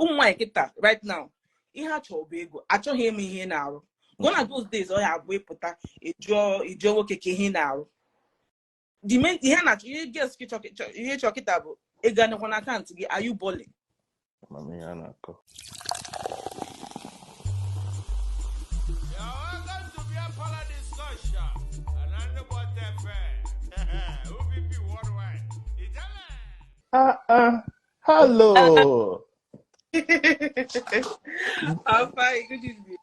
Ụmụ nwaanyị kịta right now, ihe a chọrọ bụ ego, achọghị ịma ihe ị na-arụ. Gone are those days ọ ya abụ ịpụta ịjụọ nwoke ka ihe ị na-arụ. The main ihe a na-achọ, ihe girls ihe chọ kịta bụ ego anọkwa na akaụntụ gị. Are you balling? Amamihe a na-akọ. You're welcome to Beer Parlor Discussion. And I'm the FM. OPP Worldwide. Italian. Ah, ah, hello. I'm fine. Good evening.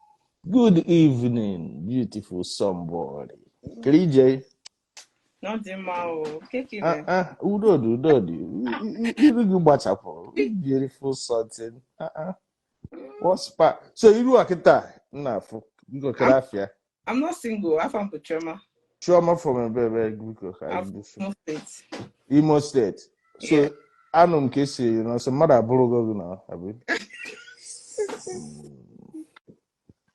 Good evening, beautiful somebody. Kedu? Not the mao. Keke Ah, me. ah, udo dị, udo dị. Iru gị gbachapụrụ. Beautiful something. Ah, ah. What's pa? So iru a kịta m na-afụ. Biko kedu afịa? I'm not single. I'm from Chioma. Chioma from ebe biko ka I'm anyị gosi. from Imo State. Imo State. So Yeah. anụ m ka esi na sọ mmadụ abụrụgo gị na abi.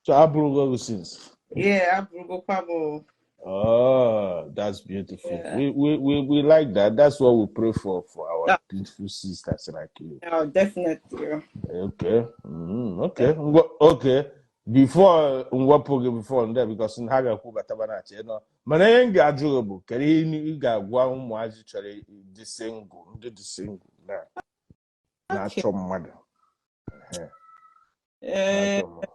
So abụrụgo gị since. Yeah, I've Pabo. Oh, that's beautiful. Yeah. We like that. That's what we pray for our Yeah. beautiful sisters like you. Oh, definitely. Okay. Okay. Okay. Before mwepụ gị before ndị because ha ga-ekwu bataba na achị nọ mana ihe m ga-ajụ gị bụ kedu ihe ị ga-agwa ụmụazị chọrọ ịdị single, ndị dị single na na-achọ mmadụ. Ehe, na-achọ mmadụ.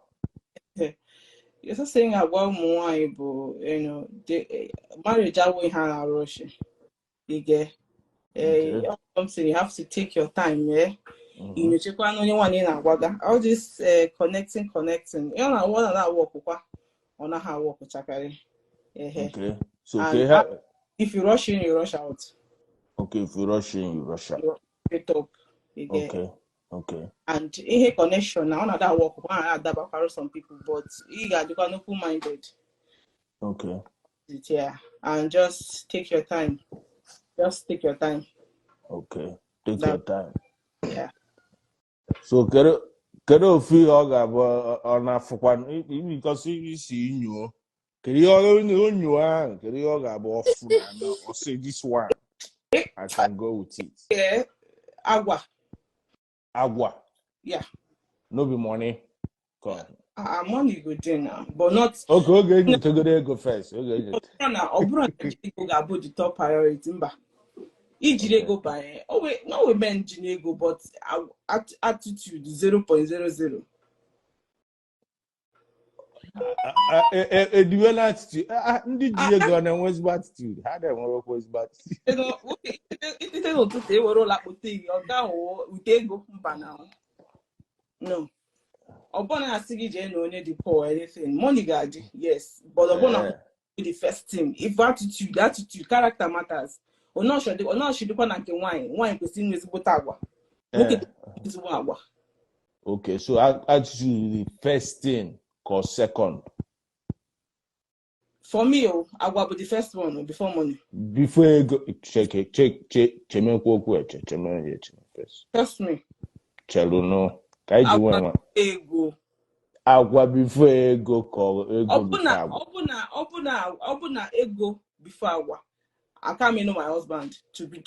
You're just saying agwa ụmụ nwaanyị bụ the marriage awụ ihe a na-arụ ọchị. You get something you have to take your time, yeah. Inyochekwa na onye nwaanyị na-agwaga all this connecting ya na ọ na na-awọkụkwa, ọ naghị awọkụchakarị. Ehe. Okay. So And okay, ha, if you rush in, you rush out. Okay, if you rush in, you rush out. You straight up. You get Okay. And ihe connection na ọ na-ada awọkụkwa, ọ na-adabakwara some people, but ị ga-adịkwa open minded. Yeah, and just take your time. Just take your time. Okay. Take That- your time. Yeah. So kedu ofu ihe ọ ga-abụ ọ na-afụkwa because isi nyuo, kedu ihe ọ nyuo ahụ, kedu ihe ọ ga-abụ ọfụ na ọ sị, "This one I can go with it"? Yeah. Agwa. Agwa? Yeah. No be money? Come. Money go dey now, but not Okay, oge enyochagoro ego first, oge enyocha. Ọ bụrụ na ego ga-abụ the top priority, mba. Ijiri ego banye, no women ji ego, but attitude 0.00. Ediwela attitude. Ah, ah, ndị ji ego ọ na-enwe ezigbo attitude? Ha na-enwekwa ezigbo attitude. Nwoke itete n'ụtụtụ ewere ụlọ akpụta gị, ọ ga hụ ute ego, mba na no. Ọ bụrụ na asị gị jee na onye dị poor or anything, money ga-adị, yes, but ọ bụrụ na the first thing, if attitude, character matters. Ọnọchidịkwa na nke nwaanyị, nwaanyị kwesịrị inwe ezigbote agwa, nwoke kwesịrị ezigbo agwa. Okay, so attitude is the first thing or second? For me, o agwa bụ the first one o, before money. Before ego, check check check, chemekwa okwu eche, cheme ya eche first. Trust me. Chelu no ka anyị ji nwee Agwa nwa ego. Agwa before ego ka ọ ego Ọ bụ before na agwa? Ọ bụ na ego before agwa, I can't know my husband to be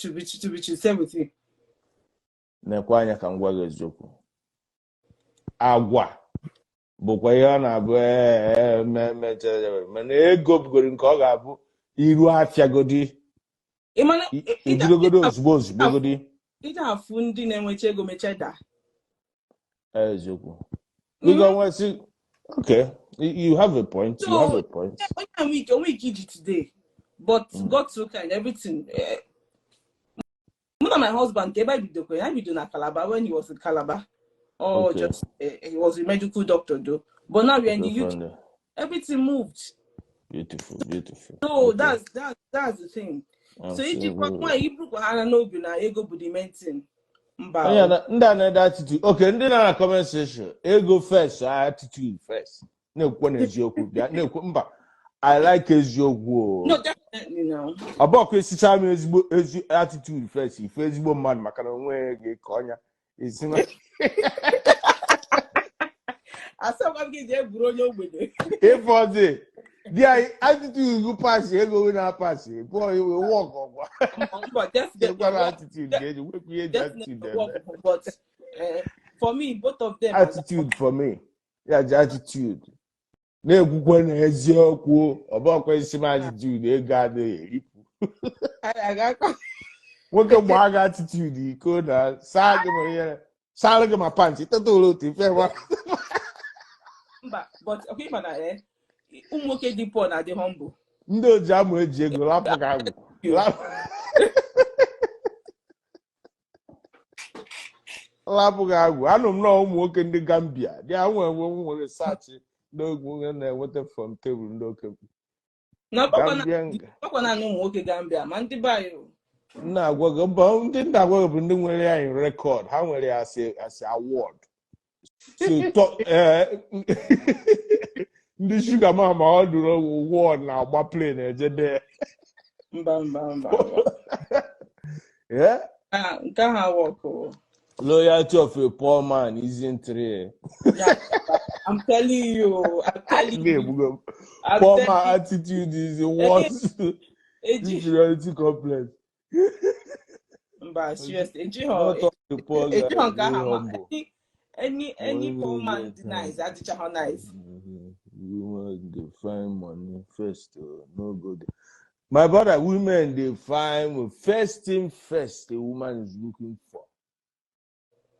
sincere with you. Nekwa anya ka m gwa gị eziokwu, agwa bụkwa ihe ọ na-abụ ee mana ego bugoro nke ọ ga-abụ iru afịagodi. Ị mana Ejirogodo ozugbo ozugbo godi. Ị ga-afụ ndị na-enwecha ego mecha daa. Eziokwu. Biko nwesị, okay, you have a point, you have a point. Onye onwe ike iji today, but God so kind, everything. Mụ na my husband, ka ebe anyị bidokwa, anyị bido na Calabar when he was in Calabar or just he was a medical doctor though, but now we are in the UK. From there. Everything moved. Beautiful, beautiful. So that's the thing. So ijikwa nwaanyị iburukwa ha n'obi na ego bụ the main thing, mba. Onye ndị a na-ede attitude, okay, ndị na na comment section, ego first or attitude first, na-ekwu na eziokwu, bịa na-ekwu mba, I like eziokwu o. No, definitely no. Ọ bụ ọkụ esicha m ezigbo ezi attitude first, ife ezigbo mmadụ maka na onwe ga-eke ọnya esi na Asọkwa m gị jee buru onye ogbenye. Ife ọdị di anyị attitude gụ pass, ego gị na-pass pụọ iwe wọk ọgwa. Mba, definitely. Chekwara attitude ga-eji wepụ ihe eji attitude Definitely eme. work, but For me, both of them are Attitude for me. Ya ji attitude. Na-ekwukwe na eziokwu, ọ bụghịkwa isi m attitude ego adịghị eripụ. Nwoke gbaa gị attitude iko na saa gị ma ihe sara gị ma pantị teta ụlọ otu ife nwa. Mba, but okay, mana ụmụ nwoke dị poor na-adị humble. Ndị oji amụ eji ego lapụ gị agwụ. Lapụ gị agwụ. Anụ m na ụmụ nwoke ndị Gambia dị a nwere nwere saachị ndị nwoke na-enweta from tebụl ndị oke. Na Gambian ọkwa naanị ụmụ nwoke Gambia ma ndị be anyị o. Nna agwa gị bụ ndị nna agwa gị bụ ndị nwere ya in record, ha nwere ya as a award. So ndị sugar mama ọ dụrụ ward na-agba plane eje dee. Mba, mba, mba, mba. Yeah? Ah, nke ahụ awọkụ. Loyalty of a poor man isn't real. Yeah, I'm telling you, I'm telling you. Na-egbugo m. I'm Poor telling man you. attitude is the worst Eji inferiority complex. Mba, seriously, eji Not họ all the poor eji guys họ nke dey ahụ ma humble. any poor Money man get dị time. nice, adịchaghọ nice. Women dey find money first, no go there. My brother, women dey find first thing first. A woman is looking for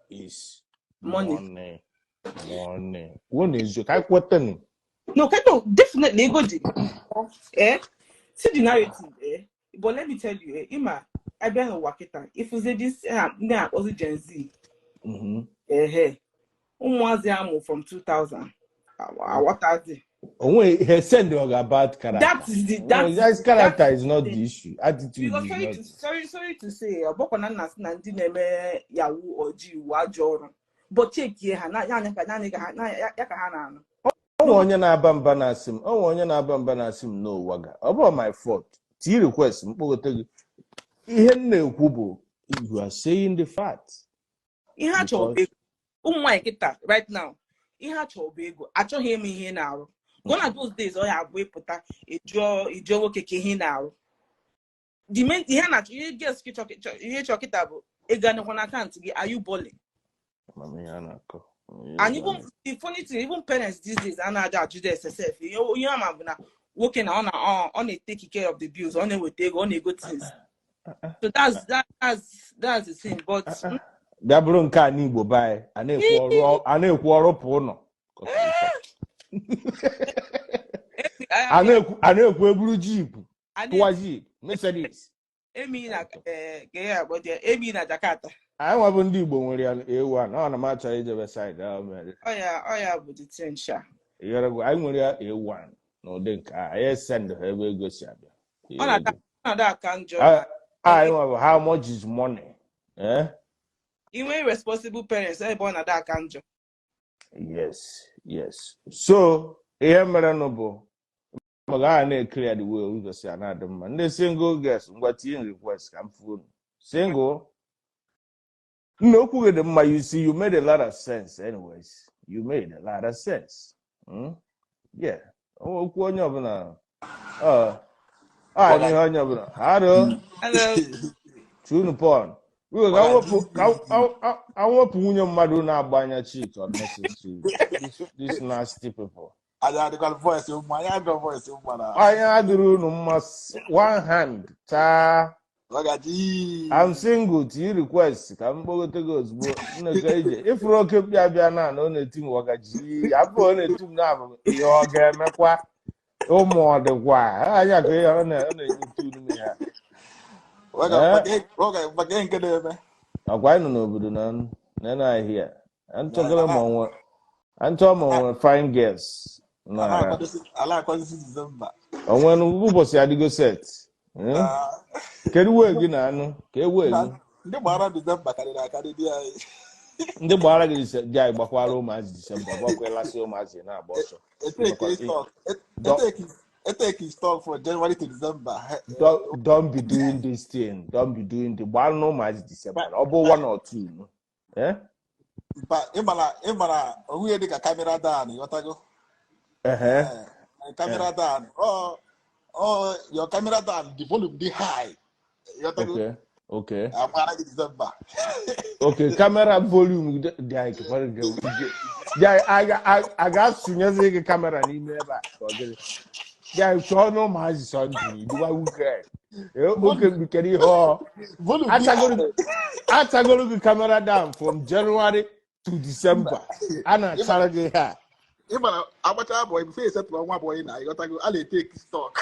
is Money. Money. Money. One is your question. No, Keto, definitely go dị. See the narrative, But let me tell you, Ima, I been n'ụwa kịta. If you say this, ndị a akpọzi Gen Z. Ụmụazị amụ from 2000. Aghọtazi. Onwe he send you a bad character. That is the, that No, is that character that is not is the issue. Attitude Because is sorry not. to, sorry, sorry to say, ọ bụkwa na nna sị na ndị na-eme yahoo oji iwu ajọ ọrụ. But check ha na ya ka naanị ka ha na ya ka ha na-anụ. Onwe onye na-aba mba na-asị m, onwe onye na-aba mba na-asị m n'ụwa ga. Ọ bụrụ my fault. Tii request mkpọgote gị. Ihe m na-ekwu bụ you are saying the fact. Ihe a chọrọ bụ Because ego. Ụmụ nwaanyị kịta right now, ihe a chọrọ bụ ego. Achọghị ime ihe ị na-arụ. Gone are those days ọ ya abụ ịpụta ịjụọ nwoke ka ihe ị na-arụ. The main ihe a na-achọ ihe girls ihe chọrọ kịta bụ ego anọkwa na akaụntụ gị, are you balling? Mama ya na-akọ. And even the funny thing, even parents these days a na-aja ajụ the SSF. Ihe ama bụ na nwoke na ọ na ọ na-take care of the bills, ọ na-eweta ego, ọ na-ego things. So that's the thing. But Bịa bụrụ nke a n'Igbo be anyị, a na-ekwu ọrụ pụ ụlọ. A na-ekwu eburu jeep, tụwa jeep, Mercedes. Emi na ka ya akpọ dị Emi na Jakarta. Anyị nwa bụ ndị Igbo nwere ya A1, ọ na m achọghị ijebe side ahụ mere. Ọ ya bụ the thing sha. Ịghọtago? Anyị nwere ya A1 n'ụdị nke a, anyị send ha ebe ego si abịa. Ọ na-ada aka njọ. Anyị nwa bụ how much is money? Eh? Inwe responsible parents ebe ọ na-ada aka njọ. Yes. So, ihe mere nụ bụ maka a na-ekiri the way ụzọ si a na-adị mma. Ndị single girls, ngwa tinye request ka m fuo unu. Single. Nna okwu gị dị mma, you see, you made a lot of sense anyways. You made a lot of sense. Yeah. Okwu onye ọbụla. Ọ ihe onye ọbụla. Hello. Hello. Chunu pon. Biko ka mwepụ nwunye mmadụ na-agba anya cheat unnecessary. This nasty people. Anyị adịkwala voice mma, anyị adịrọ voice mma na. Anya adịrị unu mma one hand taa. Ọgaji. I'm single, tinye request ka m kpọgote gị ozugbo nnọkọ ije. Ifuru oke mkpi abịa na ọ na-eti m wagaji abụ ọ na-eti m na-abụ ihe ọ ga-emekwa ụmụ ọ dịkwa anya ka ihe ọ na-eti unu m ya. Maka nke na-eme. Ọkwa anyị nọ n'obodo na na ahịa. Antọgara ma onwe antọ ma onwe fine girls na Ala akwadosi December. Onwe n'ụbọchị adịgo set. Kedu wee gị na anụ? Ka e wee gị? Ndị gbara December karịrị akarị dị anyị. Ndị gbara gị dị anyị gbakwara ụmụazị December, gbakwa ụmụazị na-agba ọsọ. Eteki stock from January to December. Don't be doing this thing. Don't be doing the gbara ụmụazị December. Ọ bụ 1 or 2. Mpa, ịmara onwe dị ka camera down, ịghọtago? Camera down. Oh, your camera down, the volume dị high. Ịghọtago? Okay. Okay. Agbara gị December. Okay, camera volume dị anyị kekwara gị. Dị anyị a ga-asụnyezi gị camera n'ime ebe a ka ọ dịrị. Dị anyị chọọ na ụmụazị Sunday, dịwa weekend. Oke mbikere ihe ọ. Volume dị high. Achagoro gị camera down from January to December. A na-achara gị ihe a. Ị mara agbacha boy before esetụrụ ọnwa boy na ịghọtago a na-etake stock.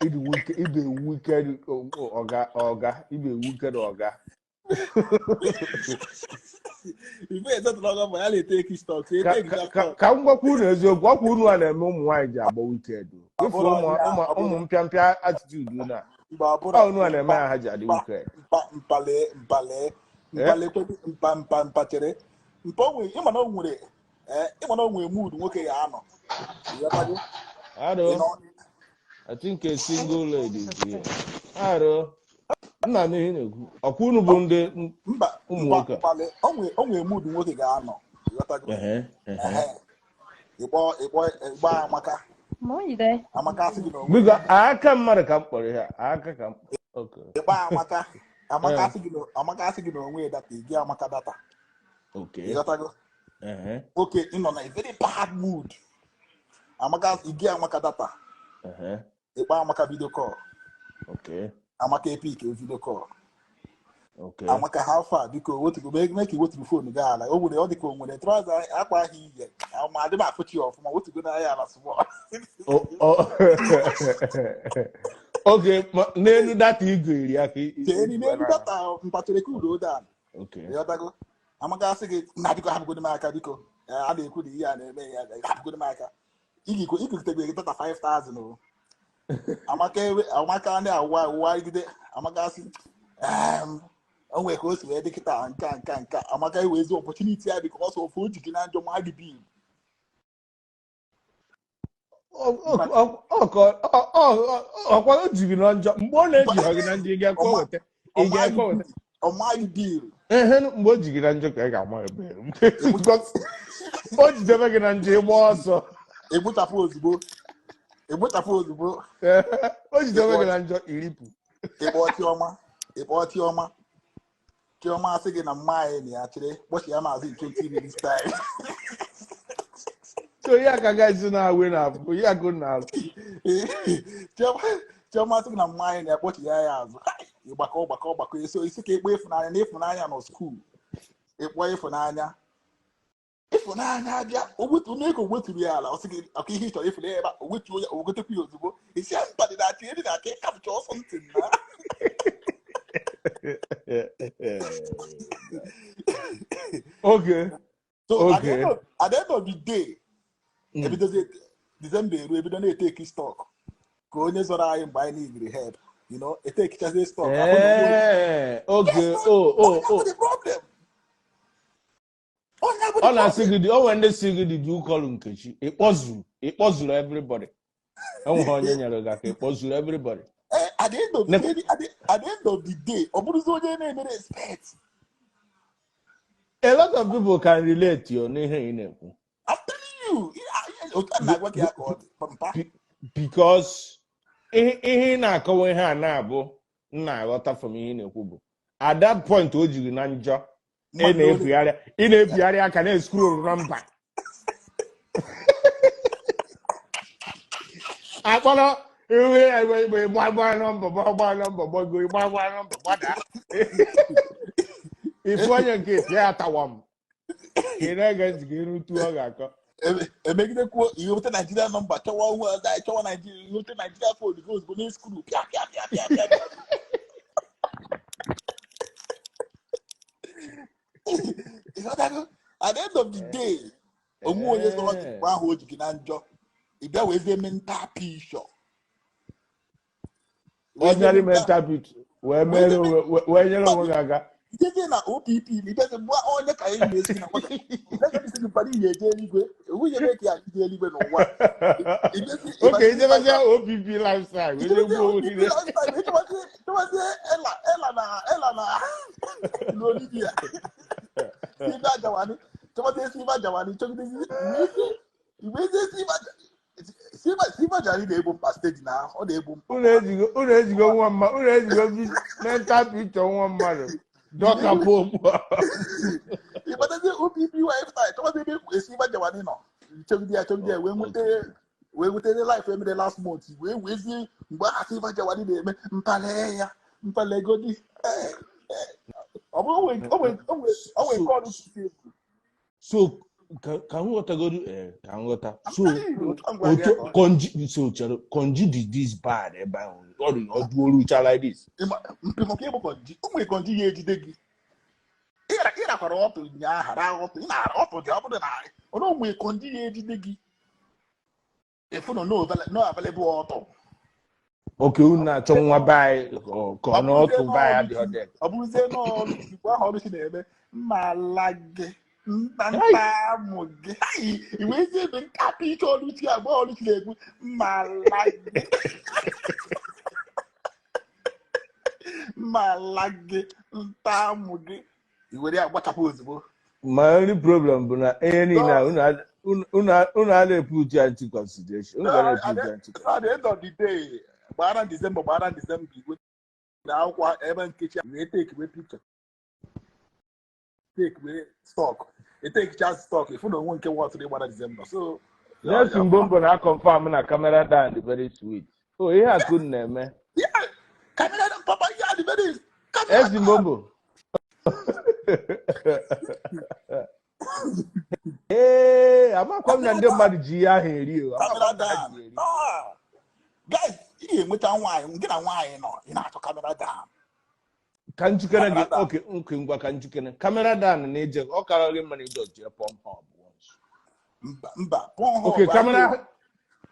Ibe wicked ọga ọga ibe wicked ọga. Before esetụrụ ọnwa boy a na-etake stock. So Ka etake ka that ka stock. ka m gwakwa unu eziokwu, ọkwa unu a na-eme ụmụ nwaanyị ji agba wicked o. Ifu Ọbụrụ ụmụ ya ụmụ ụmụ ọbụrụ mpịampịa attitude unu a. mgbe ọbụrụ Ọ unu a na-eme mpa ha ha ji adị mpa wicked. mpa mpale mpale Eh? mpale kwe mpa mpa mpa chere mpa o nwere ịma na o nwere ịma na o nwere mood nwoke ya anọ ịghọtago ị Aro, nọ I think a single lady is here. Aro, nna m ihe na-ekwu. Ọkwa unu bụ ndị mba ụmụ mpa nwoke a. mpale o nwere mood nwoke ga-anọ ịghọtago. Ehe, ehe. Ehe, ịkpọ ịkpọ ịgba Amaka. Mo you there? Amaka asị gị na onwe Biko, aka mmadụ ka m kpọrọ ihe a. Aka ka m. Okay. ịkpọ Amaka Amaka Eh, asị gị na Amaka asị gị na onwe data igi Amaka data. Okay. Ịghọtago. Ehe, Nwoke ịnọ na a very bad mood, Amaka igi Amaka data. Ehe. Ịkpọ Amaka video call. Okay. Amaka epik video call. Okay. Amaka, how far? Biko wetugo mee mee ka i weturu phone gị ala o nwere ọ dị ka o nwere trouser akwa ahụ iyi ma adị m afụchi ya ọfụma wetugo na ya ala small. Oh, oh. Okay, n'elu data igwe iri aka chee iji n'ime wee elu na. data mpachere ka udo dan. Okay. Ịghọtago. Amaka asị gị na biko hapụgodo m aka biko. A na-ekwu na ihe a na-eme ya hapụgodo m aka igikutegbe gị data 5000 o. Amaka ewe Amaka na-awụ awụgide Amaka asị o nwere ka o si wee dị kịta nka nka nka Amaka ewe ezi opportunity ya biko ọsọ ofu o ji gị na njọ ma gị bil. Ọkwa o ji gị na njọ mgbe ọ na-eji gị na njọ ị ga-ekwe weta ị ga-ekwe weta. Ọmaghị bil. Ehe, mgbe o ji gị na njọ ka ị ga-ama ebe because o jidebe gị na njọ ịgba ọsọ. Egbuchapụ ozugbo egbuchapụ ozugbo. Ehe, o jidebe ịkpọ gị na njọ iripụ. Ịkpọ Chiọma ịkpọ Chiọma Chiọma asị gị na mma anyị na ya chere kpọchi ya maazị in 20 minutes time. So ihe aka guys na-awe na afụ ihe agụ na alụ. Chiọma Chiọma asị gị na mma anyị na ya kpọchi ya ya azụ ịgbakọ gbakọ gbakọ eso isi ka ịkpọ ịfụnanya na ịfụnanya nọ school ịkpọ ịfụnanya ịfụnanya abịa o mee ka o weturu ya ala ọ sị gị ọka ihe ị chọrọ ịfụnanya ebe a o wetuo ya o wegotekwa ya ozugbo isi ya mba dị na achị eri na aka ịkapụcha ọsọ ntị na. Okay. So at the Okay. end of at the end of the day ebidozie December eru ebido na-eteki stock ka onye zọrọ anyị mgbe anyị neediri help etekichazie stock ahụ na onwe Eh, okay. yes. Oh, oh, Onye bụ oh. the problem, onye bụ the Ọ na-asị problem. gị o nwere ndị si gị did you call Nkechi? Ịkpọzuru everybody. Enweghị onye nyere gị aka ịkpọzuru everybody. At the end of at the end of the day ọ bụrụzi onye na-emere respect. A lot of people can relate yo n'ihe ị na-ekwu. I'm telling you, otu a na-agwa gị ya ka ọ dị mpa. Because ihe ihe ị na-akọwa ihe a na-abụ m na-aghọta from ihe ị na-ekwu bụ at that point o jiri na njọ ị mmadụ ole na-ebugharị ị na-ebugharị aka na-escroll nọmba akpọrọ iwe igbe gbagba nọmba gbagba nọmba gbago gbagba nọmba gbada ifu onye nke pịa ya tawa m ị na-ege ntị ka ịrụ tu ọ ga-akọ. Emegidekwuo ihe weta Naijiria nọmba chọwa onwe chọwa Naijiria ihe weta Naijiria phone gị ozugbo na-eskuru pịa pịa pịa pịa pịa pịa. Ịghọtago? At the end of the day onwe onye zọrọ gị mgbe ahụ o ji gị na njọ ị bịa wezie mental picture wezie Ordinary mental mental beat wee mere wezie onwe wee nyere onwe gị aka. Ijezie na OPP ibezi mgbe onye ka anyị na-esi na nwata isi gị mkpara ihe eje eluigwe nwunye mee ka ya ije eluigwe n'ụwa ibezi Okay, ịbazie ijebezie OPP lifestyle wee ijebezie gbuo onwe OPP gị. lifestyle ịchọbazie chọbazie ela ela na ela na n'Olivia Silva Jawani chọbazie Silva Jawani chọgidezie igbezie Silva Silver Jawani na-egbo mkpa steady na ọ na-egbo mkpa. Unu ejigo nwa mmadụ, unu ejigo mental picture nwa mmadụ dọkapụ okpu. Ịgbatazie OPP wife time, chọbazie ebe Silver Jawani nọ, chọgide ya, chọgide ya, wee nweta, wee nweta live emere last month, wee wezie mgbe aha Silver Jawani na-eme mpale ya mpalegodi. Ọ bụrụ o nwere nke ọrụ si egwu. So ka m ghọtagodu, ka m ghọta. So otu otu konji, so chere, konji dị this bad ebe ahụ, ọ dị ọdụ orucha like this? Mpi maka ịbụ konji, o nwere konji ya ejide gị. Ịrakwara ọtụ ụnyaahụ, ra ọtụ, ị na-ara ọtụ dị, ọ bụrụ na ọ na o nwere konji ya ejide gị, efu na no available ọtụ. Oke unu na-achọ nwa be anyị ka ọ na ọtụ be anyị adịghị ọdị. Ọ bụrụzie n'ọrụ mgbe ahụ ọrụ si na-eme mmala gị nta nta amụ gị. Hai, i wee zie ebe nkapị ike ọlụchi agba ọlụchi na-ekwu mmala gị, mmala gị, nta amụ gị, i were ya gbachapụ ozugbo. My only problem bụ na ihe niile a unu a na-eput ya into consideration, unu ga na-eput ya into At the end of the day, gbara December, gbara December, igwe na akwụkwọ ebe nkechi wee take wee picture, take wee stock, etekicha stock, ifu na onwe nke wọtụrụ gbara December, so Nelson Mbombo na confirm na camera down dị very sweet. Oh, ihe akụ na-eme. Yeah, camera down, papa, yeah, the very camera Ezi Mbombo. Ee, amakwa m na ndị mmadụ ji ihe ahụ eri o. Camera Amakwa m na ha down. ji eri. Ah, guys, ị ga-enweta nwaanyị, gị na nwaanyị nọ, ị na-achọ camera down. Ka njikere gị. Camera down. Oke nke ngwa, ka njikere camera down na ije, ọ kara gị mma na ije jee Pornhub once. Mba, mba, Pornhub. Oke camera,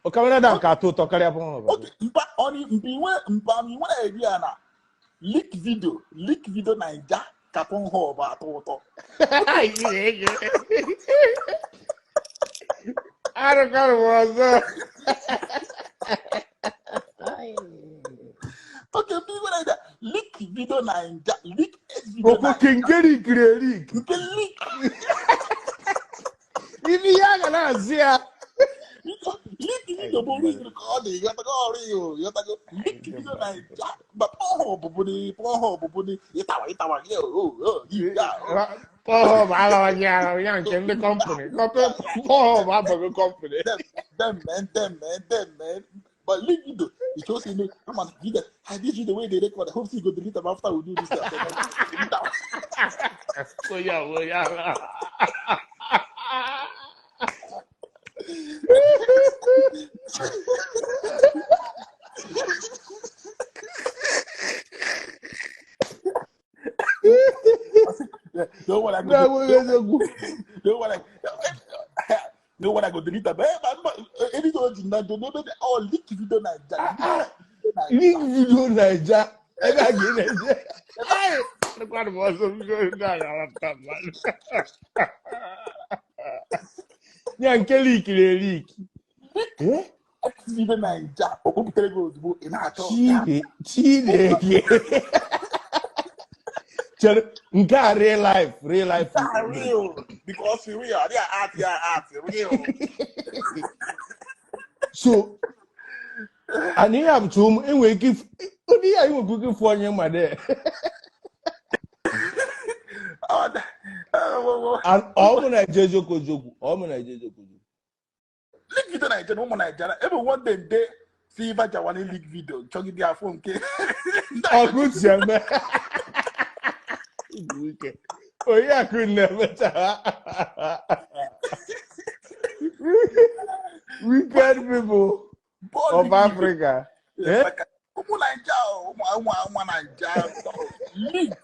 o camera down ka atọ ụtọ karịa Pornhub. Oke, mpa ọnị mpa inwe mpa inwe na-eri ya na leak video, leak video Naija ka Pornhub atọ ụtọ. Arụkọrọ m ọzọ. Oke, mpa inwe na leak video Naija, leak video Okwu Naija. Kingerik erik. Nke leak. Ibe ihe a ga na-azụ ya. Leak video bụ real ka ọ dị, ịghọtago? Ọrụ ya o, ịghọtago? Leak video Naija, mba, Pornhub bụ ni Pornhub bụ ni ịtawa ịtawa gị o o ya o. Pornhub alawaghị ala ya nke ndị company. Pornhub abụghị company. Them, them man, them man, them man. But leak video, you just say no, come on, video. I did you the way they record. I hope you go delete them after we do this stuff. Delete them. Oya, oya. Don't want I go. Na-enweghị eziokwu. Don't want I. No one I go delete them. Eh, but any don't you know? Don't know. Oh, leak video Naija. Leak Leak video Naija. video Naija. Ebe a ga na-eje. Ai, arụkwanụ m ọzọ, biko, ndị a ga-arapụta mmadụ. Ya nke leakiri eleaki. Eh? Video Naija. O buputere gị ozugbo ị na-achọ. Chineke. Chere, nke a real life, real life. Ah, real. Because real. They are art, they are art. Real. So, and ihe a bụcha ụmụ enwere ike ụdị ihe a enwere ike ịfụ onye mmadụ. Oh, oh, oh. And ọ bụ na eje eziokwu eziokwu, ọ bụ na eje eziokwu eziokwu. Leak video Naija na ụmụ Naija. Ebe one day nde Silver Jawani leak video chọgide afọ nke. Ọkụ si eme. Igwe ike. Onye akụ na-emecha. Wicked people Ball of leak video. Africa. Eh? Ụmụ Naija o, ụmụ ụmụ ụmụ Naija leak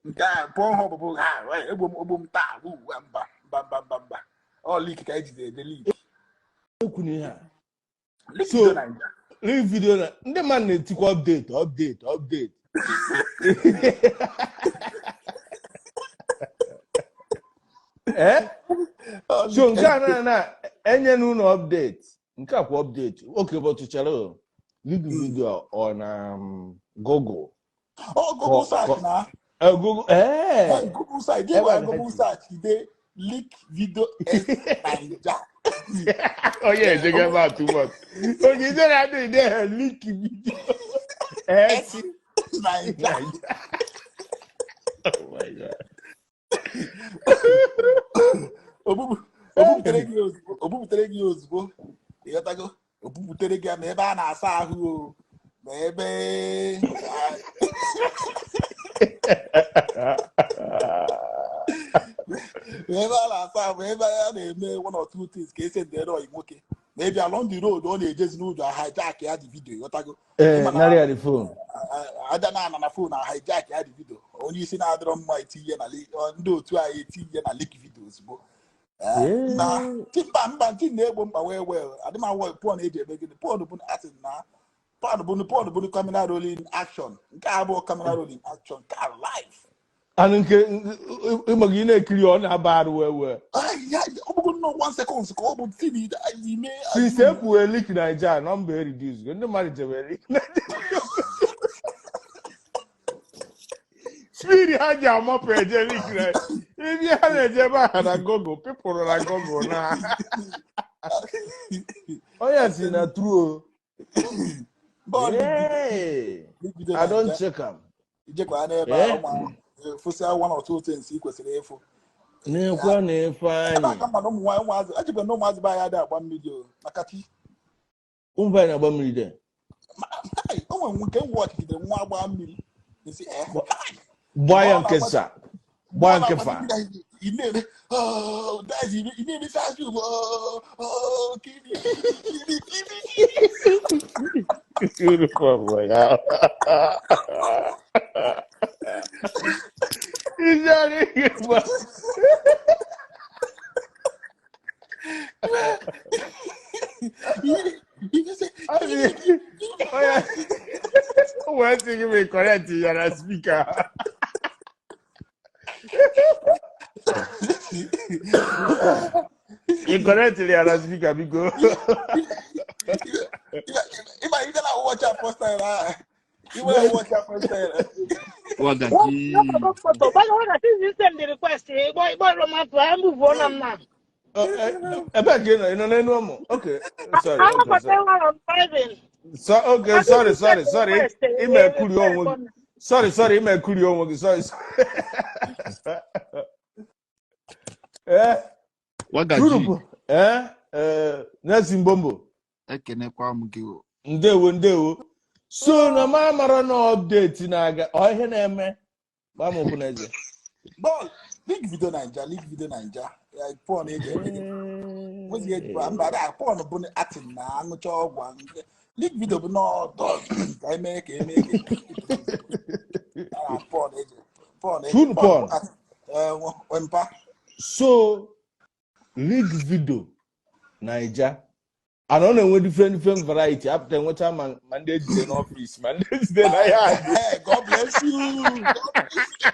nke a Pornhub bụ ha egbo m ogbo m taa wu mba mba mba mba mba, ọ leak ka ejide ede leak. Ekwu na ihe a. Leak So- video Naija. Leak video na ndị mmadụ na-etikwa update, update, update. Eh? Ọ So leak. nke a na enye n'ụlọ update. Nke a kwa update. Okay, but chere o. Leak video on Google. Ọ Google search na. Google. Eh. Google search, gị Ebe gwa a na Google search ide leak video S Naija. Onye ejego ebe a too much. Oge ijere adịghị ide ha leak video. S S Naija. Naija. Oh my God. Obubutere gị ozugbo, obubutere gị ozugbo, ịghọtago, obubutere gị ya ma ebe a na-asa ahụ o, ma ebe ma ebe a na-asa ahụ, ma ebe a na-eme one or two things ka esi ndere ọyị nwoke, ma ebe along the road ọ na-ejezi n'ụzọ hijack ya dị video, ịghọtago. Ee, ịma na narị ya the phone. Aja na-ana na phone na hijack ya dị video, onye isi na-adịrọ mma etinye na ndị otu anyị etinye na leak video ozugbo. Na mba mba ntị na-egbo mkpa wee wee adị m awọ porn eji eme gịnị. Porn bụ asị na porn bụ camera rolling action, nke a abụọ camera rolling action, nke a live. Anụ nke ịma gị na-ekiri ọ na-aba arụ wee wee. Ai, ya ọ bụgo nnọọ 1 seconds ka ọ bụ tin ime. Since e kwuwe leak Naija, nọmba e reduce, ndị mmadụ jebe leak Naija. Speed ha ji amapụ eje leak Naija. Ibi ha na-eje ebe ahụ na Google, people nọ na Google na. Onye si na true o. Bọọlụ Hey, leak video I don Naija check am. ijekwa n'ebe a Eh? ụmụ fụsịa one or two things ị kwesịrị ịfụ. N'ekwe na Ebe Ifeanyị. aka mma na ụmụ nwaanyị, ụmụazị ejikwa na ụmụazị be anyị adịghị agba mmiri o maka chi. Ụmụ anyị na-agba mmiri de. O nwere nke m wọchigidere nwa agba mmiri nsị eh Gbaa ya mgbe ọ nke na-agba sa. mgbe Gbaa ọ nke na-agba fa. mmiri ị na-eme "Oh, guys," ị na-emesi azụ ugbo, "Oh, oh, kiri kiri kiri kiri." Beautiful boy. Ijari gba. Ị na-esi kiri kiri. Oya, wee sị gị mee correct ya na speaker. Ị correct ya na speaker biko. Ịma ị na watch out first time ah. Ị nwere watch out first time. Wagaji. But you send the request, eh? Boy, boy, Roman, I move on now. Ebe ka ị nọ, ị nọ n'enu ọmụ? Okay, sorry, I'm okay, not sorry. I'm driving. So, okay, I sorry, think you sorry, send the sorry. request, Ime eh? ekuri onwe gị. Sorry, sorry, ime ekuri onwe gị. Sorry, sorry. Eh, Wagaji. Turupu. Eh, eh, Nelson Mbombo. Ekenekwa m gị o. Ndewo, ndewo. So na m amara na update na-aga. Ọ ihe na-eme. Gbaa m okwu n'eze. Bọọlụ leak video Naija, leak video Naija porn eji eme gịnị nwezi ejikwa mba da porn bụ acting na aṅụcha ọgwụ leak video bụ n'ọdọ ka eme ka eme ka eme porn eji porn eji True porn bụ porn. acting mpa. So leak video Naija. And ọ na-enwe different different variety. Apụta enwecha ma ma ndị ejide n'ọfịs ma ndị ejide na ya. God bless you. God bless you.